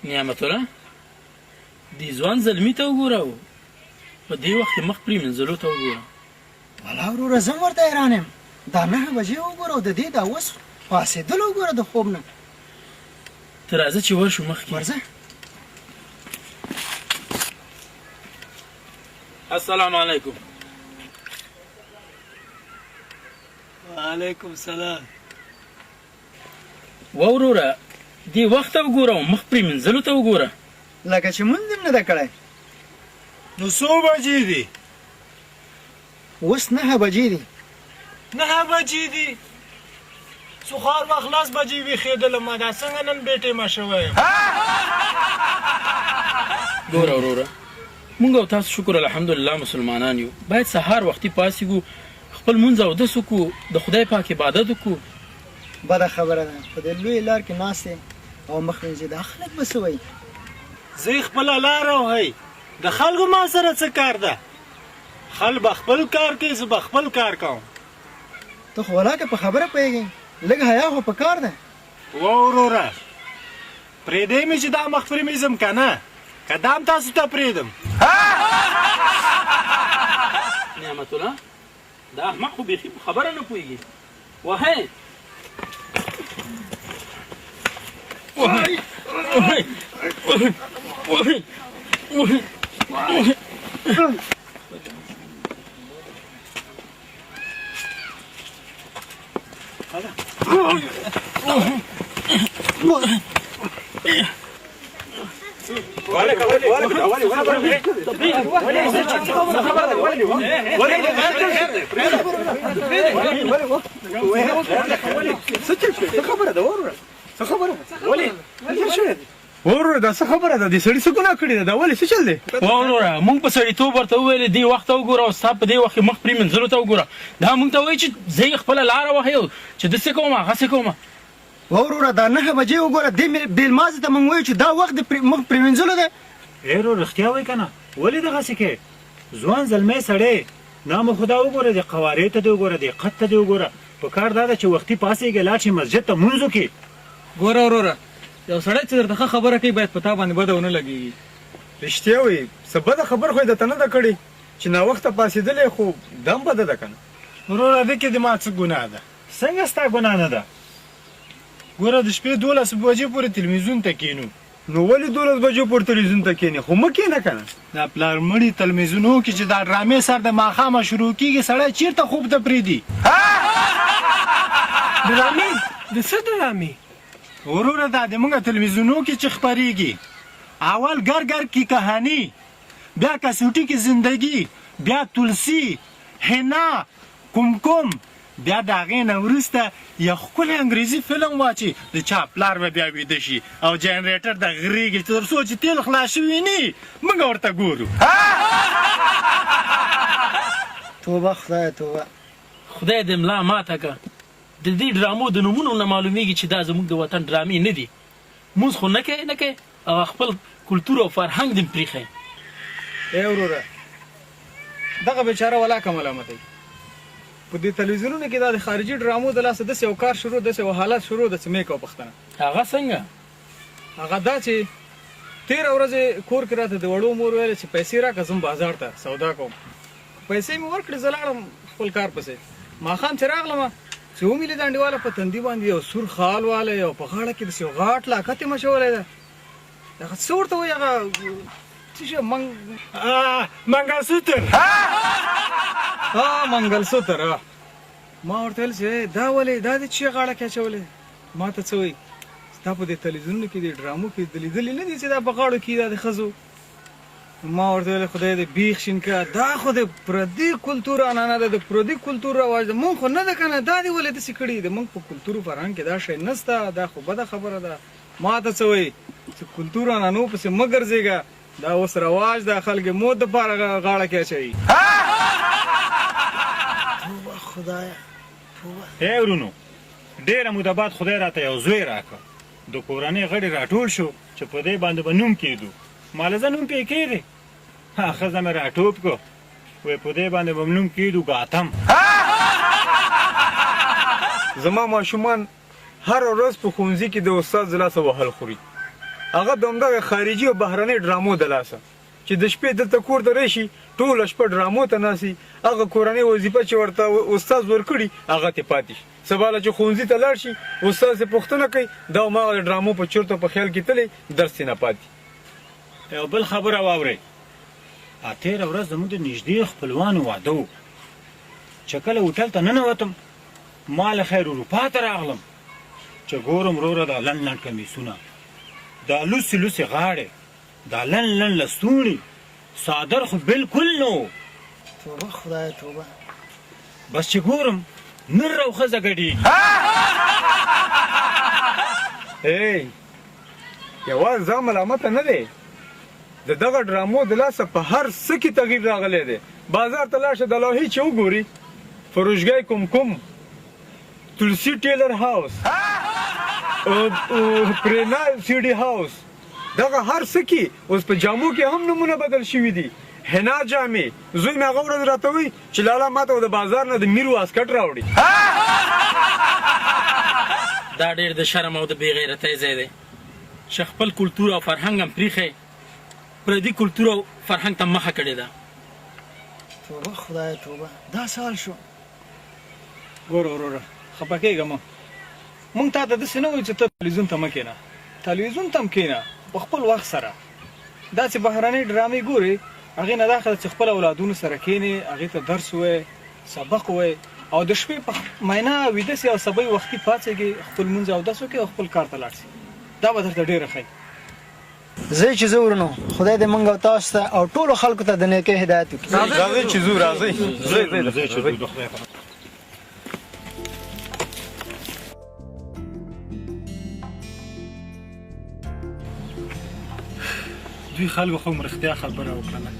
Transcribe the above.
نعمت الله، دې ځوان زلمي ته وګوره او په دې وخت کې مخ پرې منځلو ته وګوره. ولا وروره، زه هم ورته حیران یم. دا 9 بجې وګوره او د دې دا اوس پاڅېدل وګوره د خوب نه. ته راځه چې ورشو مخکې. ورځه. السلام علیکم. وعلیکم سلام. وروره، دې وخت ته وګوره او مخ پرې منځلو ته وګوره. لکه چې مونځ هم نه ده کړی. نو څو بجې دي؟ اوس 9 بجې دي. 9 بجې دي؟ سهار وخت 10 بجې ویښېدلم، دا څنګه نن بې ټیمه شوی یم؟ ګوره وروره، مونږ او تاسو شکر الحمدلله مسلمانان یو. باید سهار وختي پاڅېږو، خپل مونځ اودس وکړو، د خدای پاک عبادت وکړو. بده خبره ده، په دې لویې لار کې ناست یې او مخ وینځې، دا خلک به څه وایي؟ زه خپله لاره وهئ، د خلکو ما سره څه کار ده؟ خلک به خپل کار کوي، زه به خپل کار کوم. ته خو ولاکه په خبره پوهېږې، لږ حیا خو په کار ده. و وروره، پرېږدئ مې چې دا مخ پرېمینځم که نه، که دا هم تاسو ته پرېږدم؟ نعمت الله، دا احمق خو بیخي په خبره نه پوهېږي. وهئ، وهئ، وهئ، وهئ، وهئ، وهئ، وهئ. څه خبره ده وروره؟ څه خبره ده؟ ولې وروره، دا څه خبره ده؟ دې سړي څه ګناه کړې ده؟ دا ولې، څه چل دی؟ وروره، مونږ په سړیتوب ورته وویل، دې وخت ته وګوره او ستا په دې وخت کې مخ پرې منځلو ته وګوره. دا مونږ ته وایي چې زه یې خپله لاره وهئ او چې داسې کوم، هغسې کوم. وروره، دا 9 بجې وګوره، دې بې لمانځه ته مونږ وایو چې دا وخت د مخ پرېمنځلو دی. ای ورور، رښتیا وایي که نه؟ ولې دغسې کوې؟ ځوان زلمی سړی، نام خدا وګوره، دې قوارې ته دې وګوره، دې قد ته دې وګوره. په کار دا ده چې وختي پاڅېږې، لاړ شې مسجد ته، مونځ وکړې. ګوره وروره، یو سړی چې درته ښه خبره کوي، باید په تا باندې بده ونه لګېږي. رښتیا وایي، څه بده خبره خو یې درته نه ده کړې. چې ناوخته پاڅېدلی خو دا هم بده ده که نه؟ وروره، دې کې د ما څه ګناه ده؟ څنګه ستا ګناه نه ده؟ ګوره، د شپې 12 بجې پورې تلویزیون ته کینو. نو ولې 12 بجو پورې تلویزیون ته کینې؟ خو مه کینه که نه. دا پلار مړي تلویزیونو کې چې دا ډرامې سر د ماښامه شروع کیږي، سړی چیرته خوب ته پرېږدي؟ ډرامې؟ د څه ډرامې؟ وروره، دا د موږ تلویزیونو کې چې خپریږي، اول ګهر ګهر کی کهانی، بیا کسوټي کی زندګي، بیا تلسي، حنا، کومکوم، بیا د هغې نه وروسته یو ښکلی انګریزي فلم واچي، د چا پلار به بیا ویده شي او جنریټر د غریږي، تر څو چې تیل خلاص شوي نه موږ ورته ګورو. توبه خدایه، توبه. خدای دې ملا ماته که. د دې ډرامو د نومونو نه معلومیږي چې دا زموږ د وطن ډرامې نه دي. مونځ خو نه کوې نه کوې، هغه خپل کلتور او فرهنګ دې پریښی. ای وروره، دغه بیچاره ولاکه ملامتوي. په دې تلویزیونونو کې دا د خارجي ډرامو د لاسه داسې یو کار شروع، داسې یو حالت شروع ده چې مې کوه پښتنه. هغه څنګه؟ هغه دا چې تېره ورځ یې کور کې راته د وړو مور ویل چې پیسې راکړه، ځم بازار ته سودا کوم. پیسې مې ورکړې، زه لاړم خپل کار پسې. ماښام چې راغلم، چې ومې لید انډیواله په تندي باندې یو سور خال والی او په غاړه کې داسې یو غاټ لاکت یې مچولی ده. هغه څه ورته وایي، هغه څه شی، منګ منګلسوتر. ها، منګلسوتر. ما ورته ویل چې دا ولې، دا دې چې غاړه کې اچولی؟ ما ته څه وایي، ستا په دې تلویزیونونو کې، دې ډرامو کې د لیدلي نه دي چې دا په غاړو کې دا د ښځو؟ ما ورته ویل، خدای دې بیخ شین کړه، دا خو د پردي کلتور عنعنه ده، د پردي کلتور رواج ده، مونږ خو نه ده که نه. دا دې ولې داسې کړي؟ د مونږ په کلتور فرهنګ کې دا شی نسته، دا خو بده خبره ده. ما ته څه وایي چې کلتور عنعنو پسې مه ګرځېږه، دا اوس رواج ده، خلک یې مود دپاره غاړه کې اچوي. توبه خدایه، توبه. ای ورونو، ډېره موده بعد خدای راته یو زوی راکړ. د کورنۍ غړي راټول شو چې په دې باندې به نوم کېږدو. مالزه نوم پې کېږدې؟ ښځه مې راټوپ کړ، وایي په دې باندې به نوم کېږدو ګاتم. زما ماشومان هره ورځ په ښوونځي کې د استاد له لاسه وهل خوري. هغه د همدغه خارجي او بهرنۍ ډرامو د لاسه چې د شپې دلته کور ته راشي، ټوله شپه ډرامو ته ناست وي، هغه کورنۍ وظیفه چې ورته استاد ورکړي هغه ترې پاتې شي. سبا له چې ښوونځي ته لاړ شي، استاد ترې پوښتنه کوي، دا هماغه د ډرامو په چرت او په خیال کې تللی، درس ترې نه پاتې. یوه بل خبره واورئ، تېره ورځ زموږ د نږدې خپلوانو واده و، چې کله هوټل ته ننوتم، ما له خیر اروپا ته راغلم، چې ګورم وروره دا لنډ لنډ کمیسونه، دا لوڅې لوڅې غاړې، دا لنډ لنډ لستوڼي، څادر خو بلکل نه و. توبه خدایه توبه. بس چې ګورم نر او ښځه ګډېږي. ای یوازې ځان ملامته نه دی، د دغه ډرامو د لاسه په هر څه کې تغییر راغلی دی. بازار ته لاړ شه، د لوحې چې وګوري، فروشګاه کومکم، تلسي ټیلر هاوس، پرینا سی ډي هاوس، دغه هر څه کې اوس په جامو کې هم نومونه بدل شوي دي. حنا جامې، زوی مې هغه ورځ راته وایي چې لالا ماته به د بازار نه د میر واسکټ راوړي. دا ډېر د شرم او د بې غیرتۍ ځای دی چې خپل کلتور او فرهنګ هم پریښی، پردي کلتور او فرهنګ ته مخه کړې ده. توبه خدایه توبه، دا څه حال شو؟ ګوره وروره خپه کېږه مه، موږ تا ته داسې نه وایو چې ته تلویزیون ته مه کېنه، تلویزیون ته هم کېنه خو په خپل وخت سره. دا چې بهرنۍ ډرامې ګورې هغې نه دا ښه ده چې خپل اولادونو سره کېنې، هغې ته درس ووایې، سبق ووایې او د شپې په مېنا ویده سې او سبا وختي پاڅېږې، خپل لمونځ اودس وکړې او خپل کار ته لاړ سې، دا به درته ډېره ښه وي. ځئ چې ځو ورونو، خدای دې مونږ او تاسو ته او ټولو خلکو ته د نیکۍ هدایت وکړي. راځئ چې ځو، راځئ، ځئ، ځئ، ځئ. دوی خلکو خو هم رښتیا خبره وکړله.